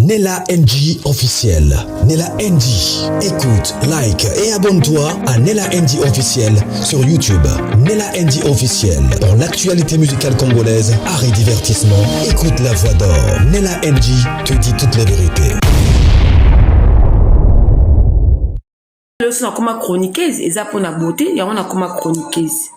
Nella NG officiel. Nella NG. Écoute, like et abonne-toi à Nella NG officiel sur YouTube. Nella NG officiel. Pour l'actualité musicale congolaise, art et divertissement, écoute la voix d'or. Nella NG te dit toutes les vérités. Loso nakoma chroniqueuse eza mpona beauté yango nakoma chroniqueuse.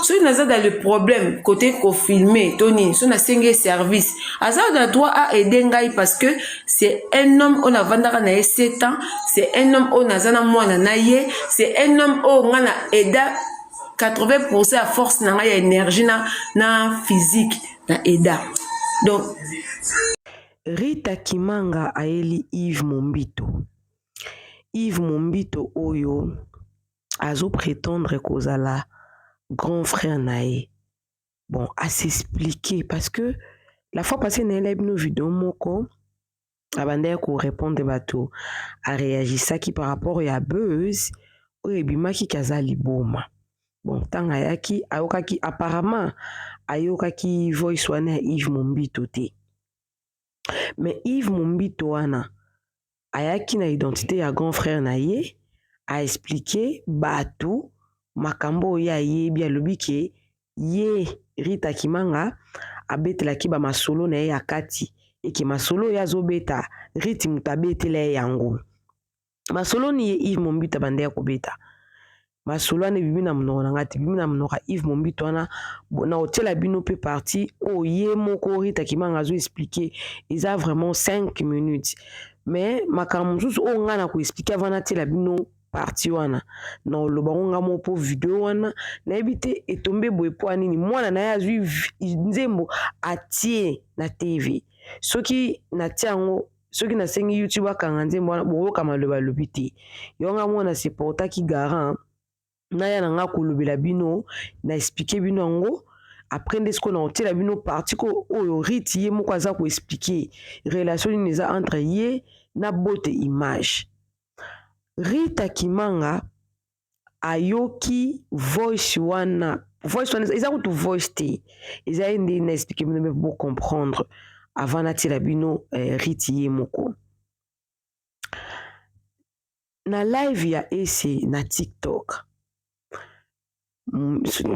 Soki naza dans le problème côté kofilme to nini, so nasengi ye service, aza na droit a aide ngai parce que c'est un homme oyo navandaka na ye 7 ans, c'est un homme oyo naza na mwana na ye, c'est un homme oyo ngai na aida 80% ya force na ngai ya énergie na physique na aida donc. Rita Kimanga ayeli Yves Mombito. Yves Mombito oyo azo prétendre kozala grand frère na ye. Bon, a s'expliquer parce que la fois passée nayelaki bino video moko, abandaki korépondre bato, aréagisaki par rapport ya buzz oyo ebimaki ke aza liboma. Bon, ntango ayaki, ayokaki, apparemment ayokaki voice wana ya Yves Mombito te. Mais Yves Mombito wana ayaki na identité ya grand frère na ye, aexpliquer bato makambo oyo ayebi. Alobi ke ye Rita Kimanga abetelaki bamasolo na ye ya kati, eke masolo oyo azobeta, Riti moto abetela ye yango. Masolo ni ye Yves Mombito abanda ya kobeta, masolo wana ebimi na monoko na ngai te, ebimi na monoko ya Yves Mombito wana. Na kotiela bino mpe partie oyo ye moko Rita Kimanga azo expliquer, eza vraiment 5 minutes. Mais makambo mosusu oyo ngai na koexpliquer avant natiela bino partie wana, na oloba ngo nga moko, mpo video wana nayebi te etombe boye mpo ya nini. Mwana na ye azwi nzembo atie na TV. Soki natie yango, soki nasengi YouTube akanga nzembo wana, boyoka maloba alobi te. Yo nga mwana seportaki garant naya na nga kolobela bino, na expliquer bino yango. Après nde sikoyo na kotiela bino partie oyo Riti ye moko aza koexpliquer relation nini eza entre ye na Bote Image. Rita Kimanga ayoki voice wana. Voice wana eza kutu voice te, eza ye nde na expliquer bino mpe bocomprendre avant natiela bino Riti ye moko na live ya ese na TikTok.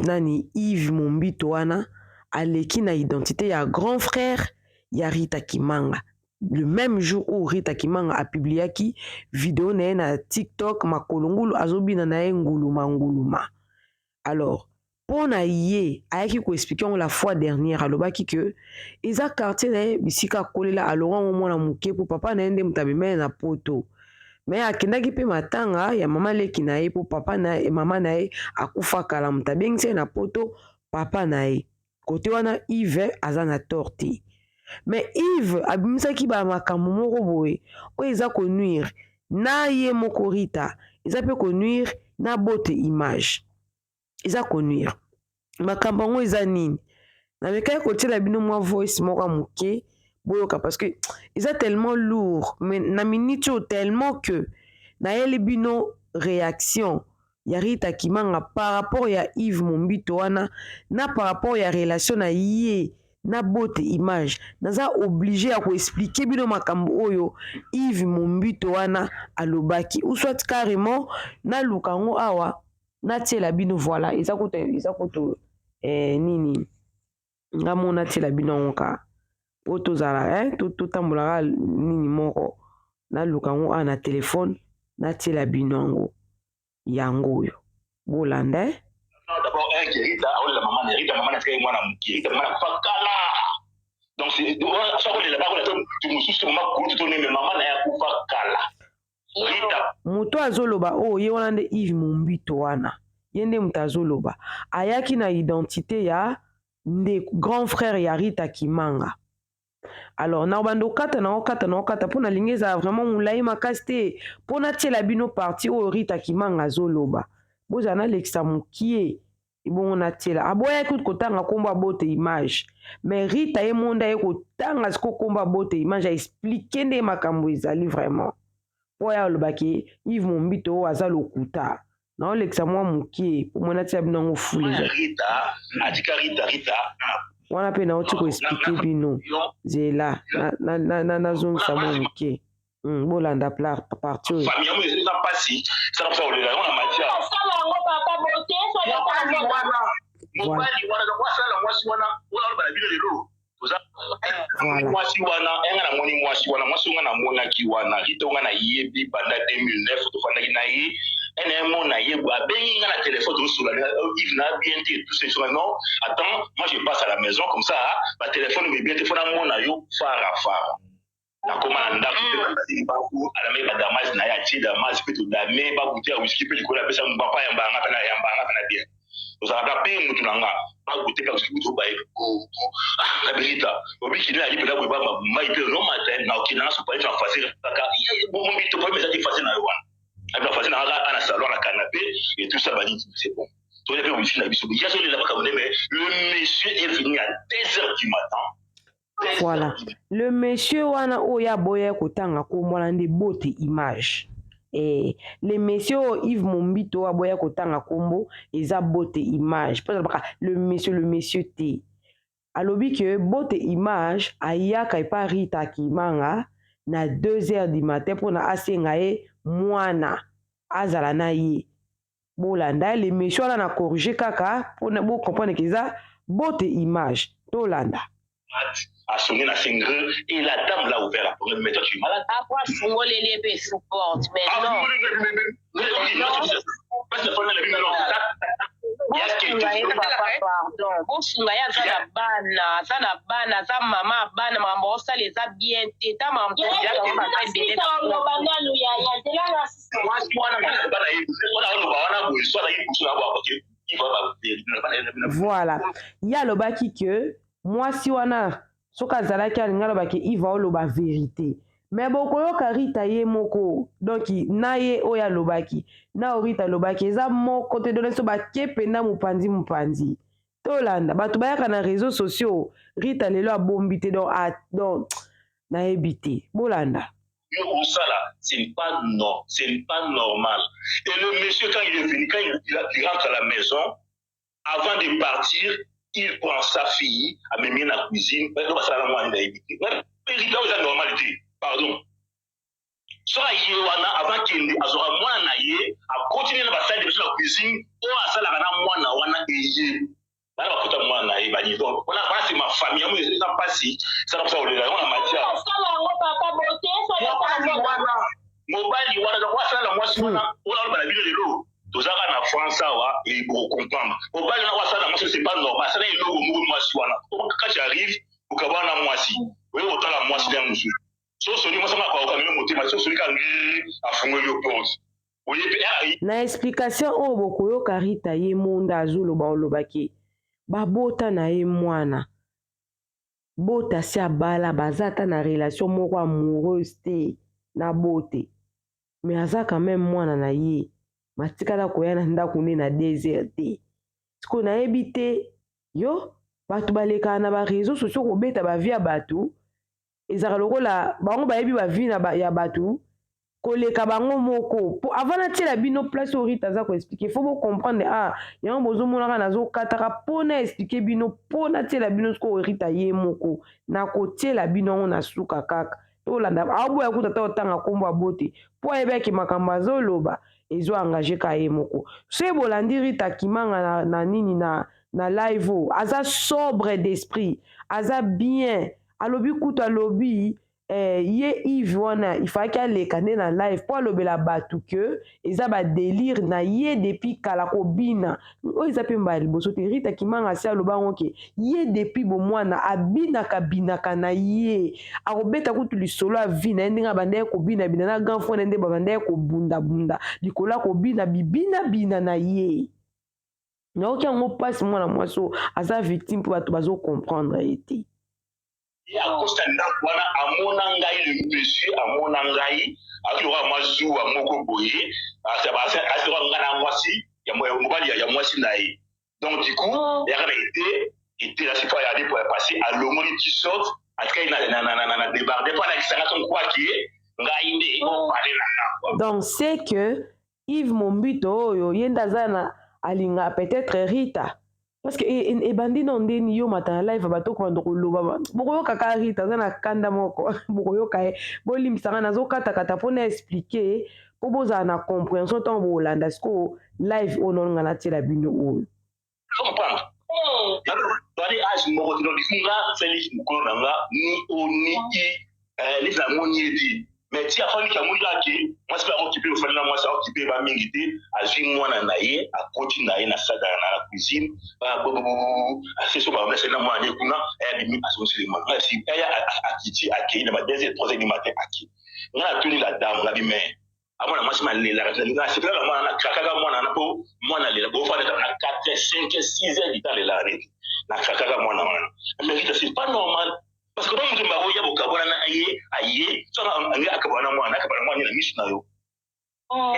Nani, Yves Mombito wana aleki na identité ya grand frère ya Rita Kimanga le même jour où Rita Kimanga apubliaki video na ye na TikTok, makolo ngulu, azobina na ye nguluma nguluma. Alors mpo na ye ayaki koexpliquer yango la fois dernière, alobaki ke eza quartier na ye, bisika akolela, alongwa yango mwana moke, mpo papa na ye nde moto amema ye na Poto. Me akendaki mpe matanga ya mama leki na ye, mpo papa na ye, mama na ye akufa kala, moto abengisi ye na Poto papa na ye. Kote wana Yves aza na tort te. Mais Yves abimisaki bamakambo moko boye oyo eza konuire na ye moko Rita, eza mpe konuire na Bote Image, eza konuire. Makambo yango eza nini? Namekaki kotiela bino mwa voice moko ya moke boyoka, parce que eza tellement lourd. Mais na minute oyo, tellement que nayeli bino réaction ya Rita Kimanga par rapport ya Yves Mombito wana na par rapport ya relation na ye na Bote Image, naza obligé ya koexpliquer bino makambo oyo Yves Mombito wana alobaki, ou soit carrément naluka yango awa natiela bino. Voilà, eza kutu nini, nga mo natiela bino yango kaka po tozala totambolaka nini moko. Naluka yango awa na telefone, natiela bino yango, yango oyo bolanda. D'abord, un qui Rita aolela mama na Rita, mama na tikaki mwana moke. Rita mama na kufa kala, donc soki olela bakola to mosusu, mama kulutu to nini, mama na ye akufa kala, Rita. Moto azoloba oyo, ye wana nde Yves Mombito wana, ye nde moto azoloba. Ayaki na identité ya nde grand frère ya Rita Kimanga. Alors na banda okata na okata na okata mpo nalingi ezala vraiment molai makasi te, mpo natiela bino partie oyo Rita Kimanga azoloba. Bozala nalekisa mokie ebongo natiela. Aboyaki kotanga nkombo Abote Image, mais Rita ye monda ye kotanga siko nkombo Abote Image, aexpliquer nde makambo ezali vraiment, mpo oyo alobaki Yves Mombito oyo aza lokuta. Naolekisa mwa mokie po mwana tia bino yango fulu. Rita atika Rita, Rita. Wana mpe nauti koexplike bino. Zela nazongisa mwa moke. Bolanda partie oyo. Famille yango eza mpasi, sala mposa kolela yango na matière. Asala yango papa bote mobali wana, mobali wana asala mwasi wana wana aloba na bino lelo toza mwasi wana enga namoni mwasi wana, mwasi nga namonaki wana Rita nga nayebi banda 2009, tofandaki na ye ene mona ye abengi nga na téléphone, tozosola Yves na bien te, tout ça. Non, attends, moi je passe à la maison comme ça, batelefone me bien te, fo namona yo fara fara. Nakoma na ndako mpe baku alamaki badamasi na ye, atie damasi mpe todame babute ya whisky mpe likolo, apesa papa yambanga mpe na yambanga mpe na bien, tozalaka mpe mutu na nga bagute mpe whisky kutu baye na berita obikini ali mpena boye mai mpe no matin na okende na sopali na fase kaka mombito problème eza te, fase na yo wana na fase na nga na salon na canapé et tout ça banini, c'est bon, toya mpe whisky na biso ya zolela makambo nde. Mais le monsieur est venu à 2 heures du matin. Voilà, le monsieur wana oyo aboya kotanga kombo wana nde Bote Image. Le monsieur oyo Yves Mombito oyo aboya kotanga kombo eza Bote Image, mpo alobaka le monsieur, le monsieur te. Alobi ke Bote Image ayaka epa Rita Kimanga na 2 heures du matin mpona asenga ye mwana azala na ye. Bolanda le monsieur wana na corrige kaka mpona bocomprendre ke eza Bote Image. Tolanda. A sonné na sengre et la dame l'a ouvert la porte. Mais toi, tu es malade. Après afungoleli ye mpe sous porte, mais Ah, non. Parce que Bosunga ye papa, pardon, bosunga ye, aza na bana, aza na bana, aza mama ya bana. Makambo osala eza bien te, ta makambo baza ebele. Mwasi wana bana ye wana oloba wana boye so azalaki liboso na bwa ke Voilà, ye alobaki ke mwasi wana soki azalaki alingi alobaki Yves aoloba vérité, mais bokoyoka Rita ye moko. Donc na ye oyo alobaki na oyo Rita alobaki eza moko te. Donc so bake mpenza mopanzi mopanzi. Tolanda bato bayaka na réseaux sociaux. Rita lelo abombi te, donc, donc nayebi te, bolanda. Osala, ce n'est pas non, ce n'est pas normal. Et le monsieur, quand il est venu, quand il rentre à la maison, avant de partir, il prend sa fille, amemi na cuisine, basala mwana nayebi te. Rita oyo eza normal te, pardon. So aye wana, avant kende azwaka mwana na ye, akontinue na basali biso na cuisine oyo asalaka na mwana wana eye bana bakota mwana na ye bani. Donc wana wana c'est ma famille yango eza mpasi, esala mposa kolela yango na matière. Mobali wana, mobali wana donc asala mwasi wana wana oloba na bino lelo tozalaka na France awa bokocomprendre. Mobali wana asala mwasi, c'est pas normal. Asala eloko moko mwasi wana kati arrive okabwana na mwasi, oye kotala mwasi na mosusu, so soni mwasi anga akokangeli motema, so soni ka ngiri afungoli yo porte oye mpe. Na explication oyo bokoyoka Rita ye monda azoloba, olobaki babota na ye mwana bota si abala, baza ata na relation moko amoureuse te na bote, mais aza quand même mwana na ye, matikala koya na ndako nde na 2 heures te. Sikoyo nayebi te, yo bato balekaka na baréseaux sociaux kobeta bavie ya bato, ezalaka lokola bango bayebi bavie na ya bato koleka bango moko. Po avant natiela bino place oyo Rita aza koexpliquer, faut bocomprendre. Ah, yango bozomonaka nazokataka mpo na expliquer bino, mpo natiela bino sikoyo Rita ye moko. Nakotiela bino yango na suka kaka. Tolanda, aoboya kuta ata otanga nkombo ya bote mpo ayebaki makambo azoloba ezo engage ka ye moko. So bolandi Rita Kimanga na nini na live oyo, aza sobre d'esprit, aza bien. Alobi kutu, alobi ye Yves wana ifalaki aleka nde na live mpo alobela bato ke eza badélire na ye depuis kala kobina oyo eza mpe mbala liboso te. Rita Kimanga asi aloba yango ke ye depuis bomwana abinaka binaka na ye. Akobeta kutu lisolo ya vie na ye, ndenge abandaki kobinabina na grand frère na ye, nde babandaki kobundabunda likolo ya kobina bibinabina na ye. Nayoki yango mpasi, mwana mwasi oyo aza victime mpo bato bazocomprendre ye te. Ye akosta ndako wana, amona ngai, le monsieur amona ngai, akoki lokola mwa zuwa moko boye, asi lokola ngai na mwasi ya mobali ya mwasi na ye. Donc du coup yaka na ete la fois ya aller pour passer, alongoli t-shirt, atikali na débardeur mpo alakisanga comme quoi ke ngai nde opale na nga. Donc c'est que Yves Mombito oyo ye nde aza na alinga peut-être Rita. Parce que ebandi na ndeni yo mata na live, bato kobanda koloba, bokoyoka kaka Rita aza na kanda moko, bokoyoka ye. Bolimbisanga, nazokatakata mpona expliquer, mpo bozala na compréhension ntango bolanda sikoyo live oyo naolinga natiela bino oyo. Comprendre, bali âge moko te. Donc nga, Félix, mokolo na nga ni o ni i neti namoni ye te, mais ti afandiki, amoni kaka ke mwasi mpe akokipe, ofandi na mwasi akokipe bamingi te. Azwi mwana na ye, akoti na ye na salle, na cuisine, aseso bamesali na mwana ye kuna. Ayabimi, azongiseli mwana. Ngai si aya akiti, akei na ba 2 heures, 3 heures du matin akei. Ngai natuni la dame, ngabi: "Mais amona mwasi malelaka, nasepelaka mwana, nakrakaka mwana wana mpo mwana alela, bofanda na 4, 5, 6 heures du temps, alelaka neti nakrakaka mwana wana. Mais Rita, c'est pas normal, parce que bamoto bakoya bokabwana na ye, aye so ange akabwana na mwana, akabwana mwana na miso na yo,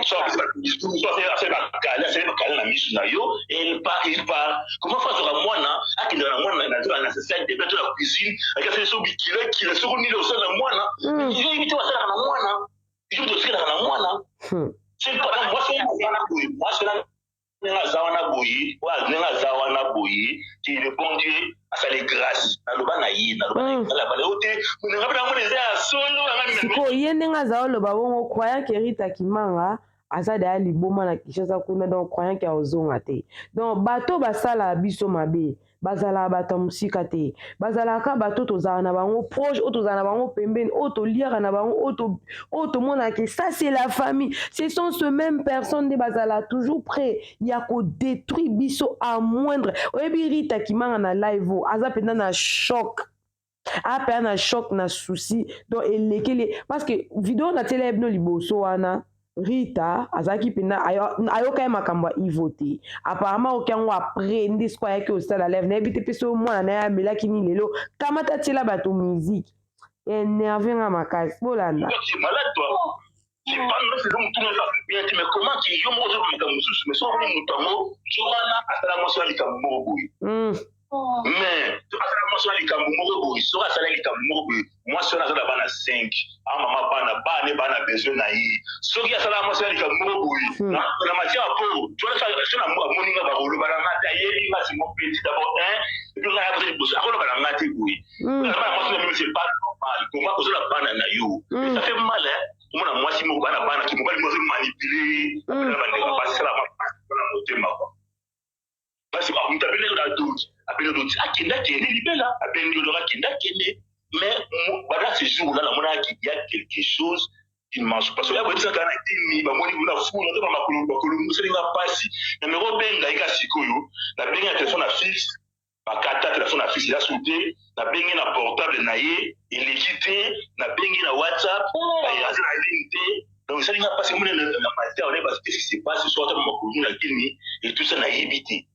so asali bakale, asali bakale na miso na yo, il part, il part. Comment fa azoka mwana, akendaka na mwana na salle de bain to na cuisine, akasali so bikilakila, soko nini osala na mwana, yo yebi te basalaka na mwana, yo moto otikelaka na mwana. Mwasi wana boye, mwasi wana ndenge aza wana boye, ndenge aza wana boye, que le bon Dieu asali grâce. Naloba na ye, naloba na ye, nalaba yo te, nga mpe namona eza ya solo. Sikoyo ye ndenge aza oloba bongo, croyant que Rita Kimanga aza deya liboma na Kinshasa kuna, donc croyant que aozonga te. Donc bato basala biso mabe bazalaka bato ya mosika te, bazalaka bato tozala na bango proche, oyo tozala na bango pembeni, oyo toliaka na bango, oyo tomonaka ça c'est la famille. Ce sont ce même personne nde bazala toujours prêt ya kodétruire biso à moindre. Oyebi, Rita Kimanga na live oyo aza mpenza na choc, apeya na choc, na souci. Donc elekeli, parce que video natiela ye bino liboso wana, Rita azalaki mpenza ayoka ye makambo ya Ivo te. Apparemment oki yango après nde siko ayaki osala live. Nayebi te mpe so mwana na ye amelaki nini lelo, kamata tiela bato musique, énerve nga makasi. Bolanda. Malade toi, c'est pas non, c'est donc tout le monde bien te. Mais comment ki yo moko ozoba makambo mosusu? Mais soki omoni moto yango so wana asala mwasi wana likambo moko boye, mais soki asala mwasi wana likambo moko boye, soki asala likambo moko boye, mwasi wana aza na bana 5, a mama bana, bana bana besoin na ye. Soki asala mwasi wana likambo moko boye na matière ya po so amoni nga, bakoloba na nga te. Ayebi nga, c'est mon petit d'abord un, et puis nga ya liboso, akoloba na nga te boye. Bana mwasi na mimi, c'est pas normal. Comment ozola bana na yo? Ça fait mal, hein. Omona mwasi moko, bana, bana ki mobali moko azomanipule na bandeko, basala na motema kwa parce que moto abendaki na doki, abendi doki, akende, akende libela, abendi odoki, akende, akende. Mais bada ce jour là namonaki y a quelque chose qui ne marche pas. Soki aboyebisaka na timi, bamoni kuna funa to makolo, makolo mosalinga mpasi na meko obenga ye. Ka sikoyo nabengi na telefone na fixe, bakata telefone na fixe, eza su te. Nabengi na portable na ye, eleki te. Nabengi na WhatsApp, aza na ligne te. Donc esalinga mpasi mona na matin oyeba qu'est-ce qui se passe, soit ata makolo na kini et tout ça, nayebi te.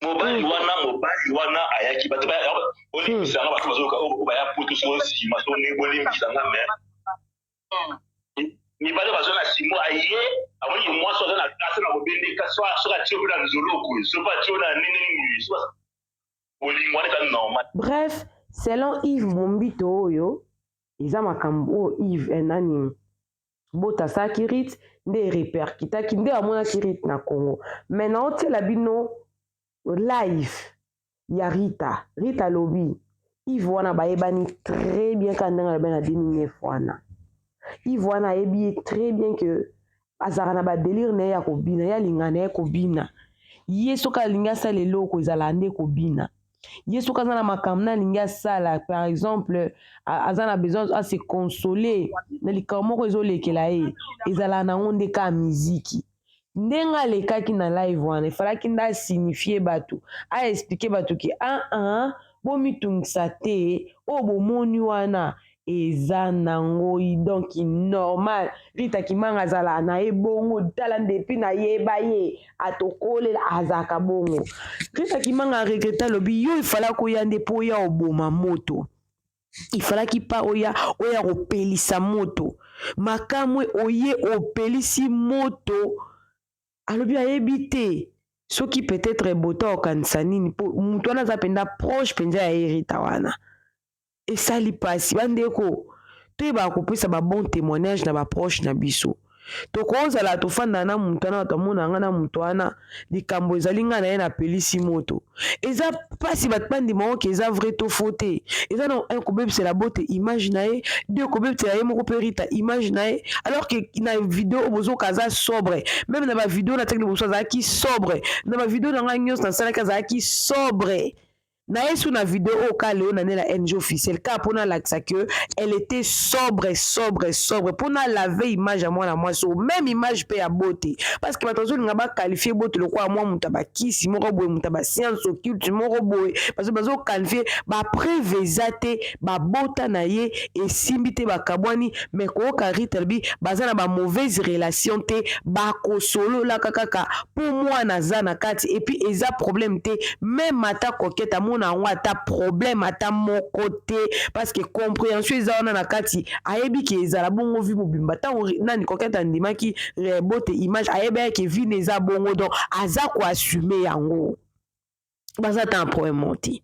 Mobali wana, mobali wana ayaki, bato bolimbisanga, bato bazoyoka oyo baya poto so nsima so ndenge, bolimbisanga. Mais mibale baza na nsima, aye amoni mwasi aza na kase na kobendeka, soki atie mpe na nzoloko, soki atie na nini nini, bolingo wana eza normal. Bref, selon Yves Mombito, oyo eza makambo oyo Yves nani bota asalaki Rite nde erepercutaki, nde amonaki Rite na Congo. Mais naotiela bino live ya Rita. Rita alobi Yves wana bayebani très bien, kaka ndenge alobi na 2009 wana. Yves wana ayebi ye très bien que azalaka na badélire na ye ya kobina, ye alingaka na ye kobina. Ye soki alingi asala eloko, ezalaka nde kobina. Ye soki aza na makambo na alingi asala, par exemple aza na besoin ase consoler na likambo moko ezolekela ye, ezalaka nango nde kaka miziki. Ndenge alekaki na live wana, efalaki nde asignifie bato, aexpliquer bato que aa ah, ah, bomitungisa te, oyo bomoni wana eza nango donc normal. Rita Kimanga azalaka na ye bongo. Tala, depuis nayeba ye, atokolela, azalaka bongo. Rita Kimanga aregretter, alobi yo efalaki oya nde mpo oya oboma moto, ifalaki pa oya, oya kopelisa moto makamwe, oye opelisi moto. Alobi ayebi te soki peut-être bota okanisa nini, mpo moto wana aza mpenza proche mpenza ya ye. Rita wana esali mpasi. Bandeko, toyebaka kopesa babon témoignage na baproche na biso. Tokozala tofanda na moto wana, bato bamona nga na moto wana, likambo ezali nga na ye napelisi moto. Eza pasi bato bandima ngo ke eza vrai to faux te. Eza na un kobebisela bote image na ye, deux kobebisela ye moko pe Rita image na ye, alors que na video oyo bozoka aza sobre. Meme na ba video natiaki liboso azalaki sobre. Na ba video na ngai nyonso nasalaki azalaki sobre. Naye su na video oyo ka lelo na nela NG officiel kaka po nalakisa que elle etait sobre sobre sobre po na laver image ya mwana mwasi oyo meme image pe ya bote parce que bato bazolinga ba qualifier bote lokola mwa moto ya bakisi moko boye moto ya ba science occulte moko boye bazo bazo qualifier ba preuve eza te babota na ye esimbi te bakabwani mais koyoka Rita alobi baza na ba mauvaise relation te bakosololaka kaka po mwana aza na kati et puis eza problème te meme ata coquette amona yango ata problème ata moko te parce que comprehension eza wana na kati ayebi ke ezala bongo vie mobimba ntango nani coquette andimaki bote image ayebaki ke vie eza bongo donc aza ko assumer yango baza ata na problème moko te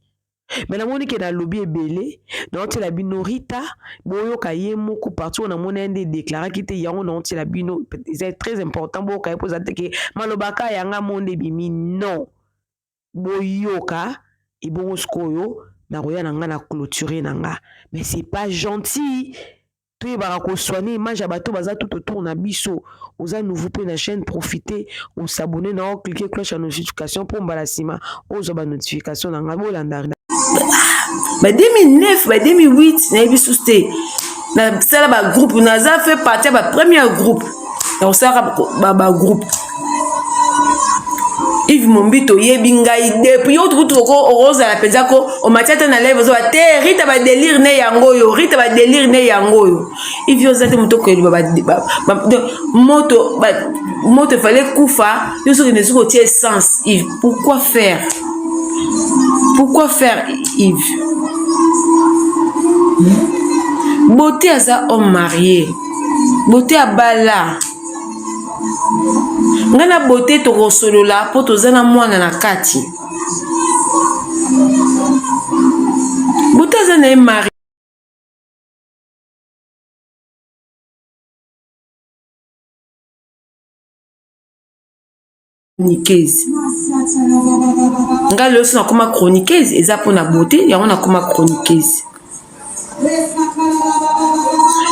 me namoni ke nalobi ebele naotiela bino rita boyoka ye moko parti oyo namoni ye nde edeklaraki te yango naotiela bino eza très important boyoka ye mpo eza te ke maloba ka yanga mo nde ebimi non boyoka ebongo sikoyo nakoya na nga na clôture na nga mais c'est pas gentil Toyebaka ko soigner image ya bato baza tout autour na biso. Oza nouveau pe na chaîne, profiter o s'abonner na o cliquer cloche ya notification po mbala sima ozwa ba notification na ngai. Bolanda ba 2009 ba 2008 nayebi susu te nasala ba groupe naza fait partie ya ba premier groupe ya kosalaka ba groupe Yves Mombito oyebi ngai depuis yo kutu okozala mpenza ko omati ata na live ozoba te Rita ba délire ne yango oyo Rita ba délire ne yango oyo Yves yo oza te moto okoyeluba moto moto efale kufa yo soki nde soki otie essence Yves pourquoi faire pourquoi faire Yves hmm? Beauté aza homme marié Beauté abala Nga na beaute tokosolola po toza na mwana na kati. Beaute aza na ye mari. Chroniqueuse. Nga lelo so nakoma chroniqueuse eza pona beaute yango nakoma chroniqueuse.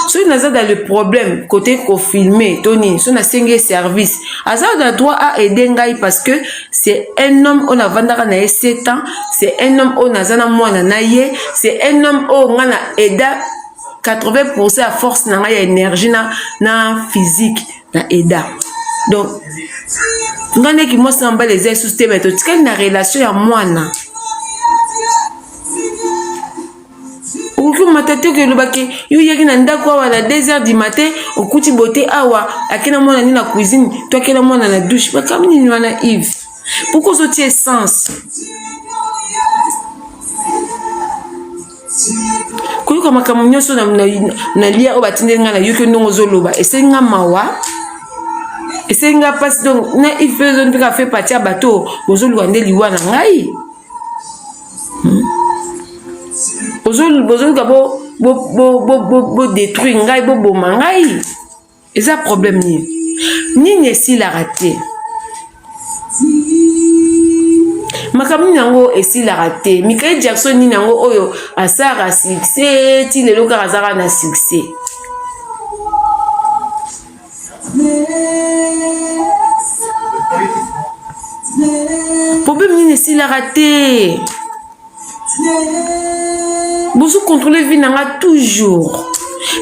soki naza dans le problème côté kofilme to nini soki nasengi ye service aza na droit a aide ngai parce que c'est un homme oyo navandaka na ye 7 ans c'est un homme oyo naza na mwana na ye c'est un homme oyo ngai na aida 80 pourcent ya force na ngai ya énergie na, na physique na aida donc ngai ndeki mwasi na mobali eza lisusu te me totikali na relation ya mwana okoki komata te okeloba ke yo oyaki na ndako awa na 2 heures du matin okuti bote awa ake na mwana nini na cuisine to ake na mwana na douche makambo nini wana Yves pourquoi ozotia essence koyoka makambo nyonso na, na, na lia oyo batindeli ngai nayoki ndongo ozoloba esengi nga mawa esengi nga mpasi donc na Yves mpe ozondika fe parti ya bato bozoluka nde liwa na ngai bozoluka bodétruire ngai boboma ngai eza problème nini nini esilaka te makambo nini yango esilaka te mikael jackson nini yango oyo asalaka succès ti lelo kaka azalaka na succès Problème nini esilaka te bozo contrôler vie na nga toujours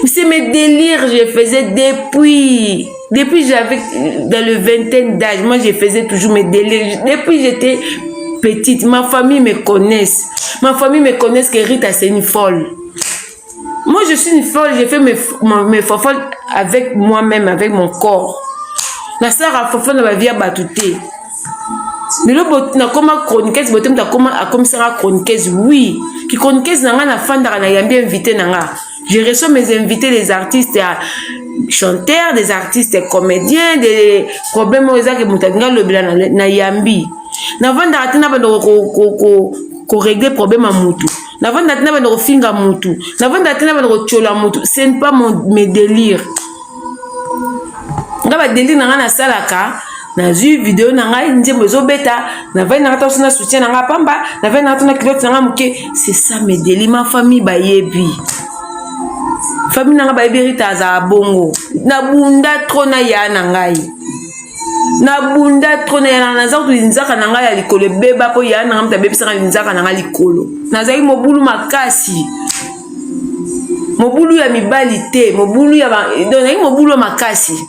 c'est mes délires je faisais depuis depuis j'avais dans le vingtaine d'âge moi je faisais toujours mes délires depuis j'étais petite ma famille me connaisse ma famille me connaisse que Rita c'est une folle Moi, je suis une folle, j'ai fait mes, mes fofolles avec moi-même, avec mon corps. nasalaka fofo na bavie ya bato te lelo nakoma chroniqueuse bote moto akoma akomisaka chroniqueuse oui ki chroniqueuse na ngai nafandaka na yambi invité na nga je reçois mes invités des artistes ya chanteurs des artistes comédiens des problèmes oyo ezaki moto alingi alobela na yambi navandaka te na banda koregle problème ya motu navanda te na banda kofinga mutu navanda te na banda kotyola mutu ce n'est pas mon mes délire. badelire na ngai nasalaka, nazwi video na ngai, nzembo ezobeta, navandi na ngai taso na soutien na ngai pamba, navandi na ngai to na culotte na ngai moke. C'est ça mes délires. Ma famille bayebi, famille na ngai bayebi Rita azala bongo. Nabunda trop na ya na ngai, nabunda trop na ya na naza kutu linzaka na ngai ya likolo ebeba, mpo ya na ngai moto abebisaka linzaka na ngai likolo. Nazalaki mobulu makasi, mobulu ya mibali te, mobulu ya donc nazalaki mobulu ya makasi.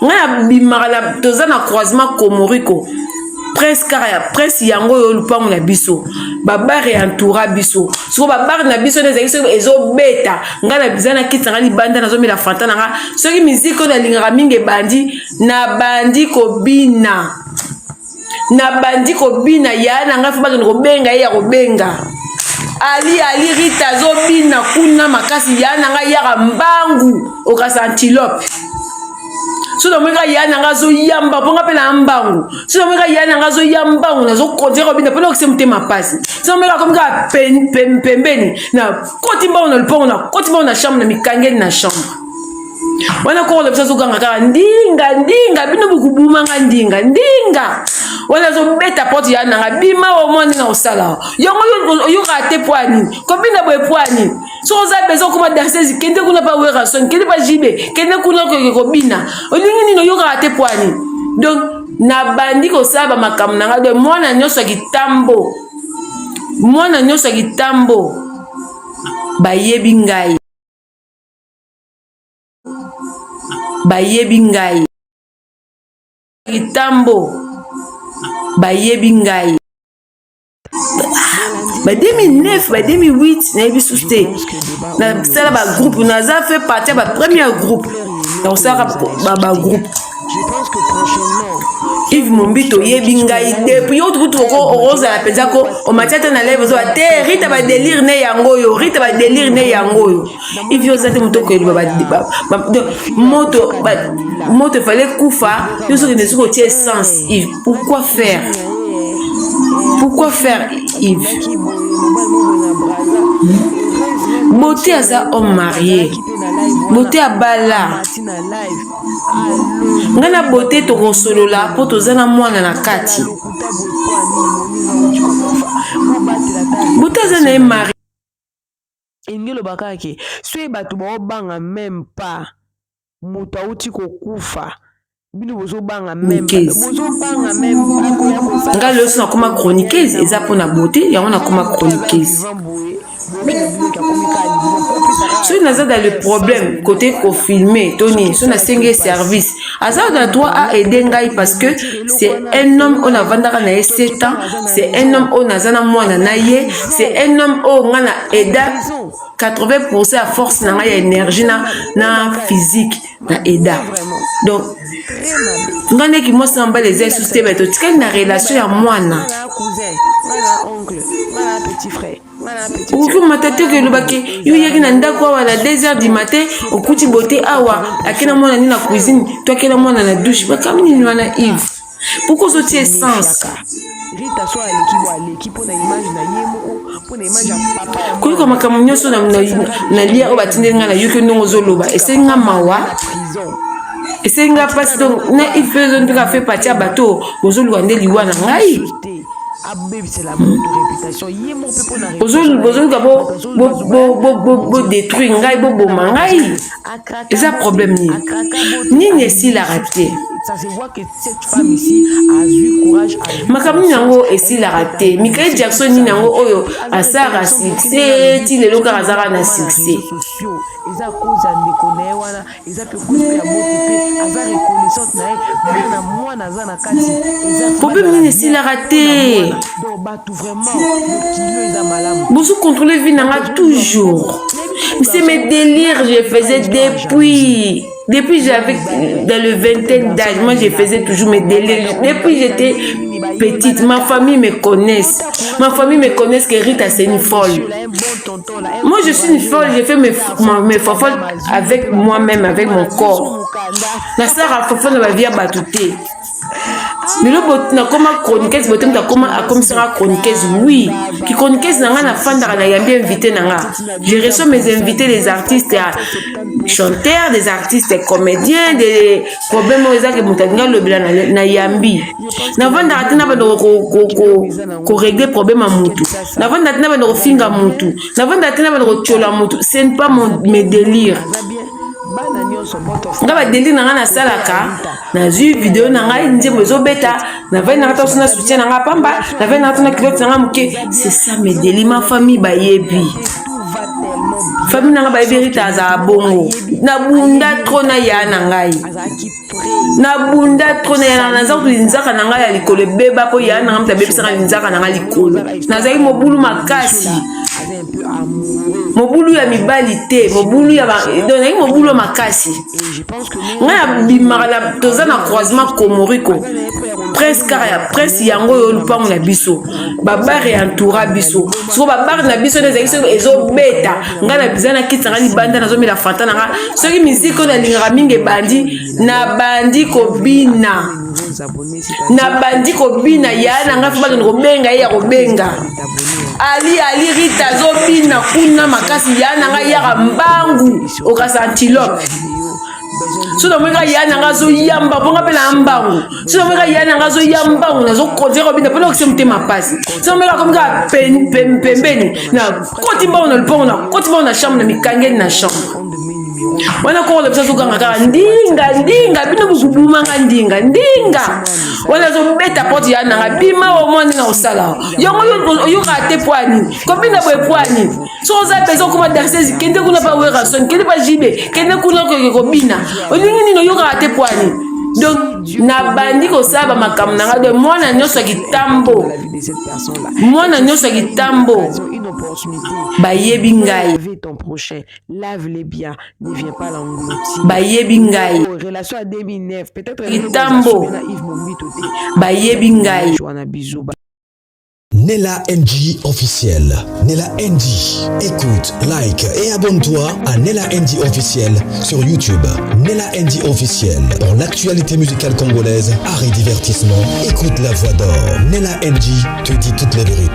Ngai nabimaka na, toza na croisement Komoriko, prince kaka ya prince yango oyo lupango na biso, babare ya entoura biso. Soko babare na biso nde ezalaki, soki ezobeta, ngai naza na kiti na ngai libanda, nazomela Fanta na ngai. Soki miziki oyo nalingaka mingi ebandi, nabandi kobina, nabandi kobina. Ya na ngai fo bakende kobenga ye, ya kobenga Ali, Ali, Rita azobina kuna makasi. Ya na ngai yaka mbangu okasa antilope. So namoni kaka ya na ngai azoyamba, mpo nga mpe na mbangu. So namoni kaka ya na ngai azoya mbangu, nazokontinue kobina mpo nakokisa motema mpasi. So namoni kaka komi kaka pembeni, na koti mbangu na lupango, na koti mbangu na chambre, na mikangeli na chambre wana. Koko na biso azoganga kaka: "Ndinga, ndinga, bino bokubumanga, ndinga, ndinga." Wana azobeta porte ya nanga: "Bima o mwa ndenge osala yango, oyokaka te po anini kobina boye? Po anini? Soki oza besoin okoma danseuse, kende kuna pa Werrason, kende pa Jibe, kende kuna okoke kobina. Olingi nini? Oyokaka te po anini?" Donc nabandi kosala bamakambo na ngai. Donc mwana nyonso ya kitambo, mwana nyonso ya kitambo bayebi ngai, bayebi ngai kitambo, bayebi ngai ba 2009, ba 2008, nayebi susu te. Nasala bagroupe, naza fait partie ya bapremier groupe ya kosalaka bagroupe. Yves Mombito oyebi ngai depuis yo kutu. Okozala mpenza ko omati ata na live, ozoba te Rita badelire ne yango oyo, Rita badelire ne yango oyo. Yves, oza te moto okoyeluba moto, moto efale kufa. Yo soki nde soki otie essence, Yves, pourquoi faire? Pourquoi faire, Yves? Beauté aza homme marié, Beauté abala. Ngai na Beauté tokosolola mpo toza na mwana na kati. Beauté aza na ye marié. Elingi eloba kaka ke soki bato baobanga même pas moto awuti kokufa, bino bozobanga même, bozobanga même pas koya kosala. Ngai lelo so nakoma chroniqueuse, eza mpona Beauté yango nakoma chroniqueuse. Soki naza dans le problème côté kofilme to nini, so nasengi service, aza na droit à aider ngai, parce que c'est un homme oyo navandaka na ye 7 ans, c'est un homme oyo naza na mwana na ye, c'est un homme oyo ngai na aida 80 ya force na ngai ya énergie na physique na aida. Donc ngai ndeki mwasi na mobali eza lisusu te, bato totikali na relation ya mwana. Okoki komata te, okelobaki yo oyaki na ndako awa na 2 heures du matin, okuti Bote awa ake na mwana nini na cuisine to ake na mwana na douche. Makambo nini wana, Yves? Pourquoi ozotia essence? Rita so aleki bo aleki mpo na image na ye moko, mpo na image ya papa ya Koyoka makambo nyonso na lia oyo batindeli ngai, nayoki ndenge ozoloba, esengi nga mawa, esengi nga mpasi. Donc na Yves mpe ozondika fait partie ya bato bozoluka nde liwa na ngai. Abebisela moto réputation ye moko mpe mpona Bozoluka bodétruire ngai, boboma ngai. Eza problème nini? Nini esilaka te? Ça se voit que cette femme ici azwi courage. Makambo nini yango esilaka te? Michael Jackson nini yango oyo asalaka succès ti lelo kaka azalaka na succès? Eza cause ya ndeko na ye wana, eza mpe cause mpe ya Bote mpe aza reconnaissante na ye. Mwana, mwana aza na kati, eza Problème nini esilaka te? Donc bato vraiment, mokili oyo eza malamu. Bozo contrôler vie na nga toujours. C'est mes délires, je faisais depuis j'avais dans le vingtaine d'âge. Moi, je faisais toujours mes délires depuis j'étais petite. Ma famille me connaisse, ma famille me connaisse que Rita, c'est une folle. Moi, je suis une folle. Je fais mes fofolles avec moi-même, avec mon corps. Nasalaka fofo na bavie ya bato te. Lelo nakoma chroniqueuse, bote moto akoma akomisaka chroniqueuse. Oui, ki chroniqueuse na ngai, nafandaka, nayambi invité na nga, je reçois mes invités, des artistes chanteurs, des artistes comédiens, des problèmes oyo ezaki moto alingi alobela, nayambi. Navandaka te na bando korégler problème ya mutu, navandaka te na bando kofinga mutu, navandaka te na bando kotiola mutu. Ce n'est pas mon mes délire. Nga badélire na ngai, nasalaka, nazwi video na ngai, nzembo ezobeta, navandi na ngai taso na soutien na ngai pamba, navandi na ngai to na culotte na ngai moke. C'est ça mes délire. Ma famille bayebi, famille na ngai bayebi Rita azala bongo. Nabunda trop na ya na ngai, nabunda trop na ya na naza kutu linzaka na ngai ya likolo ebeba, mpo ya na ngai moto abebisaka linzaka na ngai likolo. Nazalaki mobulu makasi, mobulu ya mibali te, mobulu ya donc nazalaki mobulu ya makasi. Ngai nabimaka, toza na croisement Komoriko, Prince kaka ya Prince yango oyo lupango na biso, babare ya entoura biso. Soko babare na biso nde ezalaki, soki ezobeta, ngai naza na kiti na ngai libanda, nazomela Fanta na ngai. Soki miziki oyo nalingaka mingi ebandi, nabandi kobina, nabandi kobina. Ya na ngai fo bakende kobenga ye, ya kobenga Ali, Ali, Rita azobina kuna makasi. Ya na ngai yaka mbangu okasa antilope. So namoni kaka ya na ngai azoyamba mponga mpe na mbangu. So namoni kaka ya na ngai azoya mbangu, nazokontinue kobina mpona okise motema pasi. So namoni kaka komi kaka pembeni, nakoti mbangu na lupango, nakoti mbangu na chambre, na mikangeli na chambre wana. Koko biso azoganga kaka: "Ndinga, ndinga, bino bokubumanga, ndinga, ndinga." Wana azobeta porte ya nanga: "Bima o mwa ndenge osala yango, oyokaka te po ani kobina boye, po ani so oza besoin okoma danseuse, kende kuna pa Werrason, kende pa Jibe, kende kuna koke kobina. Olingi nini? Oyokaka te po ani?" Donc nabandi kosala bamakambo na ngai. Donc mwana nyonso ya kitambo, mwana nyonso ya kitambo bayebi ngai. Lave-les bien, ne viens pas l'engloutir. Bayebi ngai. Relation à 2009, peut-être Kitambo. Bayebi ngai. Bisous. Nella NG officiel. Nella NG. Écoute, like et abonne-toi à Nella NG officiel sur YouTube. Nella NG officiel. Pour l'actualité musicale congolaise, art et divertissement, écoute la voix d'or. Nella NG te dit toutes les vérités.